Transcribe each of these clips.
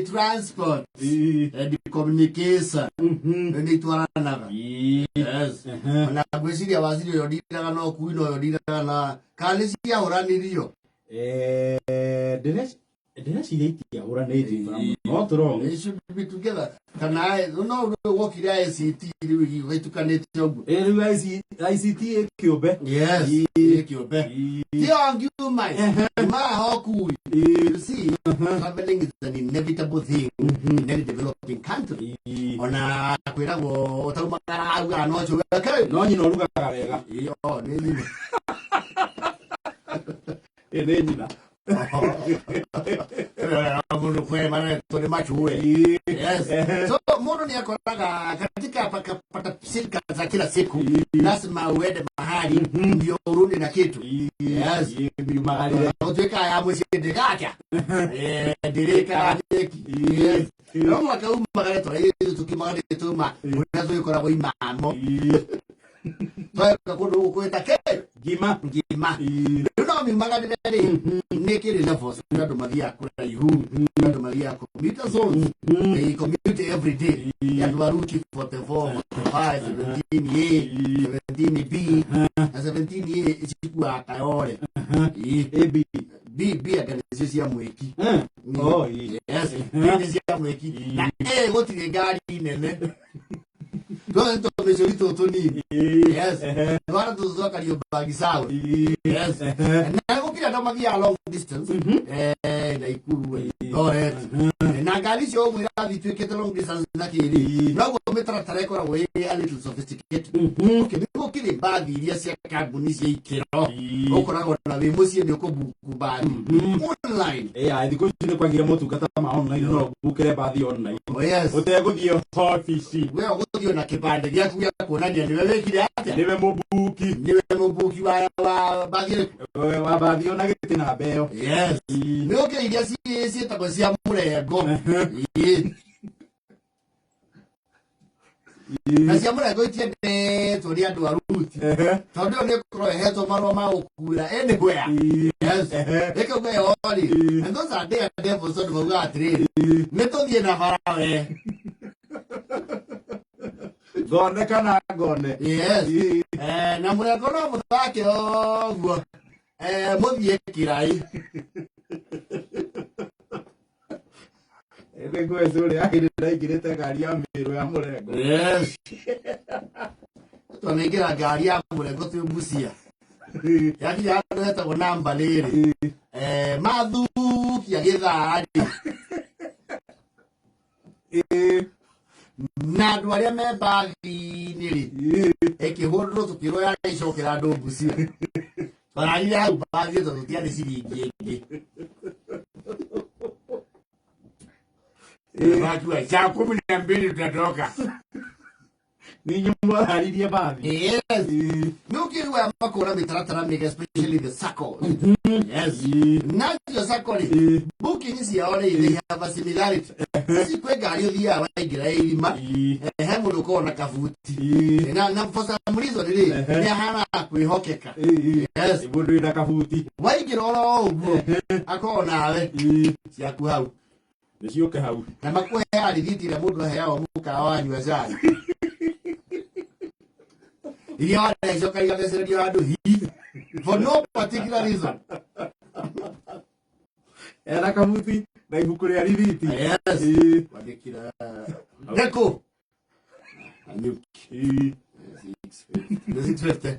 Transport and communication nĩ itwaranaga. Yes. Ona ngwĩciria waziri ũyũ ndiraga na ũkui na ũyũ ndiraga na kana nĩ ciahũranirio. Ndĩreciria itiahũranĩte, if I'm not wrong. They should be together. Kana no rĩu wokire ICT rĩu igĩũka itukanĩte ũguo. Rĩu ICT ĩ kĩũmbe. Yes, ĩ kĩũmbe. Ti angiuma mahokui. You see, traveling is an inevitable thing in any developing country. Ona kwĩragwo ũtaumagara augaga no njũge. No nyina ũrugaga wega. Ĩ, o, nĩ nyina. Ĩ, nĩ nyina. Mundu kwema tondũ machuwe. Yes. So mundu ni akoraga katika pata silka za kila siku, lazima uende mahali ndio urudi na kitu. Yes. Yumagarire. Gũtuĩka ya mũciĩ ndĩgaka ndĩrĩkaga ndĩki. Yes. No mwaka umagare tũraithuĩ tũkiumagare tuma ũrĩa tũgĩkoragwo imamo tweka kũndũ gũkũ gwĩta kĩ Ngima. Ngima. Rĩu no miumagarĩre rĩ, nĩ kĩrĩ levels. Nĩ andũ mathiaga kũraihu, nĩ andũ mathiaga commuter zones. They commute every day. Nĩ andũ a route 44, 45, 17A, 17B na 17A cikuaga Kayole. A B. B B anga nĩcio cia mwĩki. Oh, ĩ. Yes, B nĩ cia mwĩki na A gũtirĩ ngari nene. Tuothe tũmĩcũri tũtũ tũnini. Yes. Twana tũtũ twa Kariobangi South. Yes. Na gũkĩrĩ andũ mathiaga long distance. Naikuru, Eldoret. Na ngari icio ũguo irathiĩ ituĩkĩte long distance na kĩrĩ. Noguo mĩtaratara ĩkoragwo ĩ a little sophisticated. Okay, nĩ gũkĩrĩ mbathi iria cia kambuni cia ikĩro. Ũkoragwo na wĩ mũciĩ nĩ ũkũbuku mbathi online. Ĩ, thikũ ici nĩ kwagire motungata ma online, no ũbukĩre mbathi online. Oh, yes. Ũtegũthiĩ obici. We ũgũthiĩ na kĩbandĩ gĩaku gĩa kuonania nĩwe wĩkire atĩa. Nĩwe mũbuki. Nĩwe mũbuki wa mbathi ĩrĩkũ? Wa mbathi ona gĩtĩ namba ĩyo. Yes. Nĩ ũkĩrĩ iria ciĩtagwo cia mũrengo. Ĩĩ. Na cia mũrengo itiendetwo nĩ andũ a ruti tondũ ĩyo nĩ ĩkorwo ĩhetwo marũa ma gũkuĩra anywhere. Yes. Ĩkauga ĩyo rĩ, and those are dare devils tondũ maugaga atĩrĩrĩ, nĩ tũthiĩ na bara we. Ngone kana ngone. Yes. Na mũrengo no mũthake ũguo. Mũthiĩ kĩrai. Nĩ ngweci ũrĩa hĩndĩ ndaingĩrĩte ngari ya mĩrũ ya mũrengo. Yes. Twanaingĩra ngari ya mũrengo twĩ Busia. Yakinya handũ hetagwo namba rĩrĩ. Mathukia gĩthaa rĩ. Na andũ arĩa me mbathi-inĩ rĩ, ĩkĩhũrwo tũkĩrwo yarĩcokera andũ Busia. Twararire hau mbathi tondũ tũtiarĩ ciringi ĩngĩ. Wajua saa 12 tutatoka. Ninyi mwararirie mbathi. Yes. Nĩ ũkĩigua makũra mĩtaratara mĩega, especially the sacco. Yes. Nacio sacco rĩ, booking ciao rĩ, they have a similarity. Ici kwĩ ngari ũthiaga waingĩra irima, he mũndũ ũkoragwo na kabuti. Na for some reason rĩ, nĩ ahanaga kwĩhokeka. Yes. Mũndũ wĩna kabuti. Waingĩra oro ũguo, akoragwo nawe ciaku hau. Nĩ ciũke hau. Na makũheaga rithiti ĩrĩa mũndũ aheagwo mũkawa wanyua cai iria warecoka igathecererio handũ hi for no particular reason. Ena kabuti na ibuku rĩa rithiti. Yes. Wandĩkira nĩkũ Nanyuki. Nĩ 650.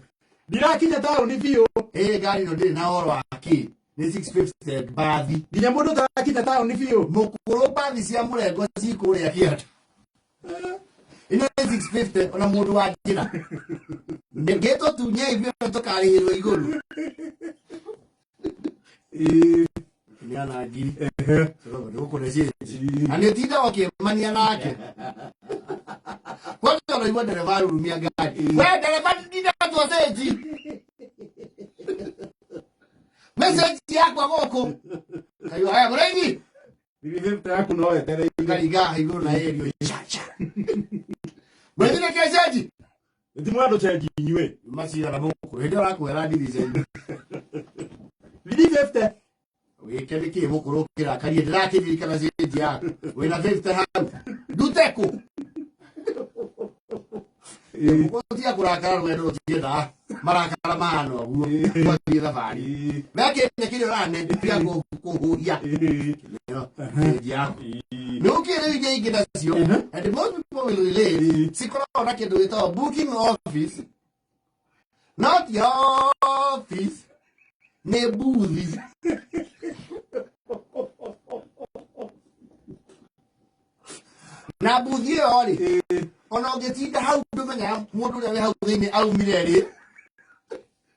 Ndirakinya taũni biũ. Ĩ, ngari ĩno ndĩrĩ na ũhoro wa kĩ nĩ 650 mbathi. Nginya mũndũ ũtarakinya taũni biũ. Mũkũrũ, mbathi cia mũrengo cikũrĩa kĩanda ĩno nĩ 650 ona mũndũ wa njĩra ngĩtũtunye ithuĩ tũkarĩhĩrwo igũrũ nĩ ana ngiri gũkũ nĩ cĩnji na nĩ ũtindaga ũkĩmania nake kwanza ũraigua ndereba arurumia ngari, we ndereba ndindatwo cĩnji message yakwa gũkũ kaigua haya mũrĩithi. 350 yaku no wetereire. Kariga igũrũ na ĩrio cha mũrĩithi nĩ kĩcenji. Ti mũrandũ chenji inyuĩ. Macigana mũkũrũ hĩndĩ ĩyo ũrakwĩra ndiri cenji. 350. Wĩke nĩkĩ mũkũrũ ũkĩrakarie ndĩrakĩririkana cĩnji yaku wĩna 50 hau ndute kũ gũtiga kũrakara rũgendo rũtiendaga marakara mahana ũguo twathiĩ thabarĩ mekĩne kĩrĩa ũrane tiga kũhuhia cĩnji yaku nĩ ũkĩ rĩu iria ingĩ nacio, and most people will relate, cikoragwo na kĩndũ gĩtagwo booking office, not your office, nĩ buthi. Na buthi ĩyo rĩ, ona ũngĩtinda hau ndũmenyaga mũndũ ũrĩa wĩ hau thĩinĩ aumire rĩ.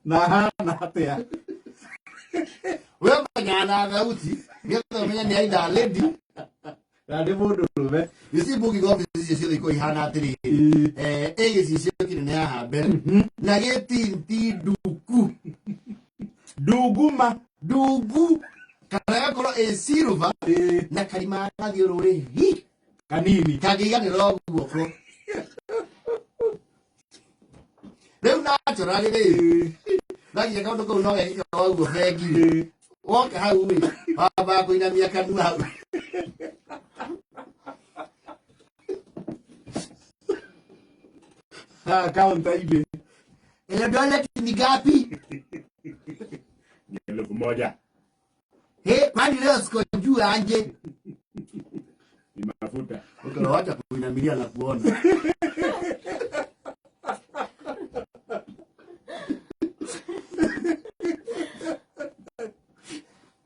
Na hana atĩa. We ũmenyaga na thauti nĩgetha ũmenye nĩ either a lady na nĩ mũndũ rũme. You see, booking office icio ciothe ikoragwo ihana atĩrĩrĩ, ĩ gĩcicio kĩnene haha mbere na gĩtinti nduku. Ndunguma. Ndungu kana gakorwo ĩ silver na karima gathiũrũrĩ hi kanini kangĩiganĩra o guoko rĩu naturally rĩ naginya kaũndũ kau no gekĩka waguo bengi rĩ woka hau rĩ wambaga kũinamia kanua hau. Kaunta-inĩ. Ile dola ni ngapi? Ni 1000. He, kwani leo siko juu anje? Ni mafuta. Ukawacha kuinamilia na kuona.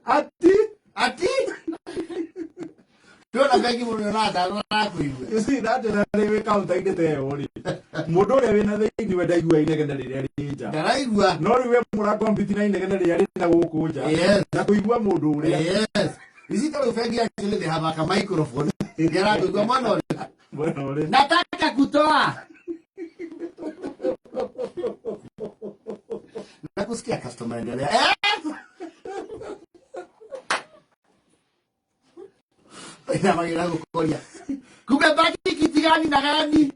Ati Ati tuona bengi mũndũ ũratara kuigua. You see that na rĩ wĩ kaunta-inĩ ta ĩyo rĩ, mũndũ ũrĩa wĩna thĩinĩ we ndaigua inegene rĩrĩa rĩ nja. Ndaraigua. No rĩu we mũrakompiti na inegene rĩrĩa rĩ na gũkũ nja na kũigua mũndũ ũrĩa. Yes. Ici ta rĩu bengi actually they have a microphone. Nĩarakuigua mwana ũrĩa. Mwena ũrĩa. Nataka kutoa. Nakusikia customer, endelea. Eh? Inamagira gukoria. Kumebaki kiti gani na gani?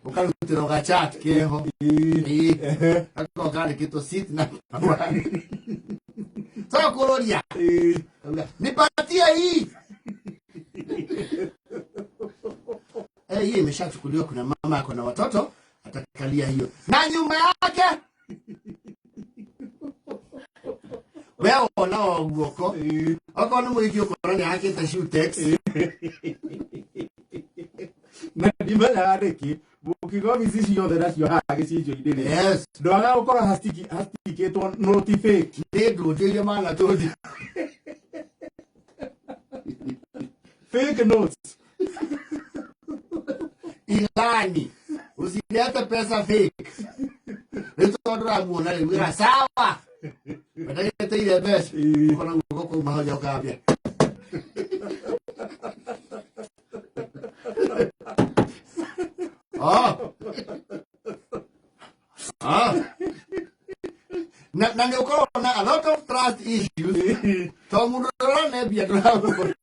Ukarutĩrwo gachat keho. Ĩĩ. Gakoragwo kandĩkĩtwo seat na so kũrũria. Nipatie hii. Eh, hii imeshachukuliwa. Kuna mama ako na watoto atakalia hiyo na nyuma yake we wona o guoko okorwo nĩ mũhiki ũkora nĩ hakĩte shoe. Na ndimenyaga nĩkĩ booking office ciothe nacio haha gĩcicio-inĩ rĩ ndwaga gũkorwo hastikĩtwo noti fake. Nĩ ndũnjĩire mana tũndi. Fake notes. Ilani usilete pesa fake rĩu tondũ ũramuona rĩu wĩra sawa wendagĩteire mbeca ũkona guoko kũu mahonya ũkambia. Oh. Ah. Na nĩ ũkoragwo na a lot of trust issues to mũndũ ũrane mbia ndũramũkora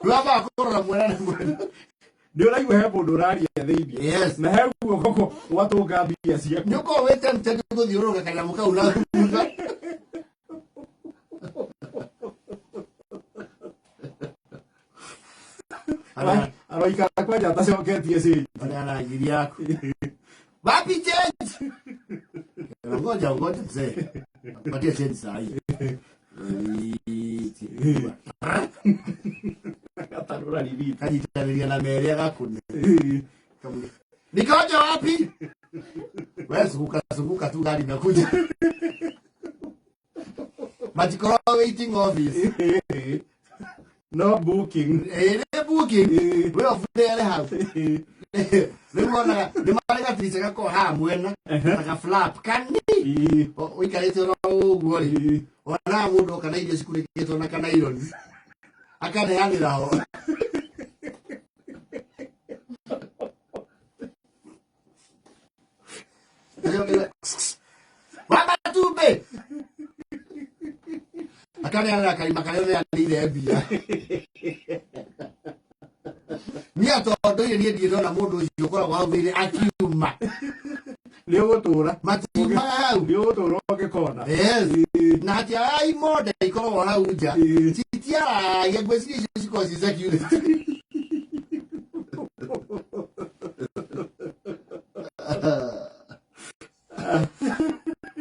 rwambaga kũrora mwena na mwena. Nĩ ũraigua he mũndũ ũraria thĩinĩ na he guoko gwatũnga mbia ciaku. Nĩ ũkorwo wĩ tempted gũthiũrũrũka kanyamũ kau na thutha. Aroikara kwanja atacoketie cĩnji. Arĩa arangiri yaku wapi change? Ngoja ngoja mzee, patie change saa hii. Gatarũra ribiti. Kanyitanĩria na merĩ agakune. Nikoje wapi? Wewe zunguka zunguka tu, gari inakuja. Matikoro waiting office. No booking. Eh, nĩ booking. We ofundere hau. Rĩu wonaga nĩ marĩ gatirica gakoragwo haha mwena ta ga flap kani ũikarĩte oro ũguo rĩ, wonaga mũndũ oka na irio cikunĩkĩtwo na kanaironi akaneanĩra ho. Wa matumbĩ akaneanĩra karima karĩa neanĩire mbia niĩ tondũ niĩ ndirĩ ndona mũndũ ũcio ũkoragwo hau thĩinĩ akiuma. Nĩ ũgũtũra. Matiumaga. Ciumaga hau. Nĩ ũgũtũra ũngĩkona. Yes. Na hatiaraga imonda ikoragwo hau nja. Citiaragia, ngwĩciria icio cikoragwo ci security.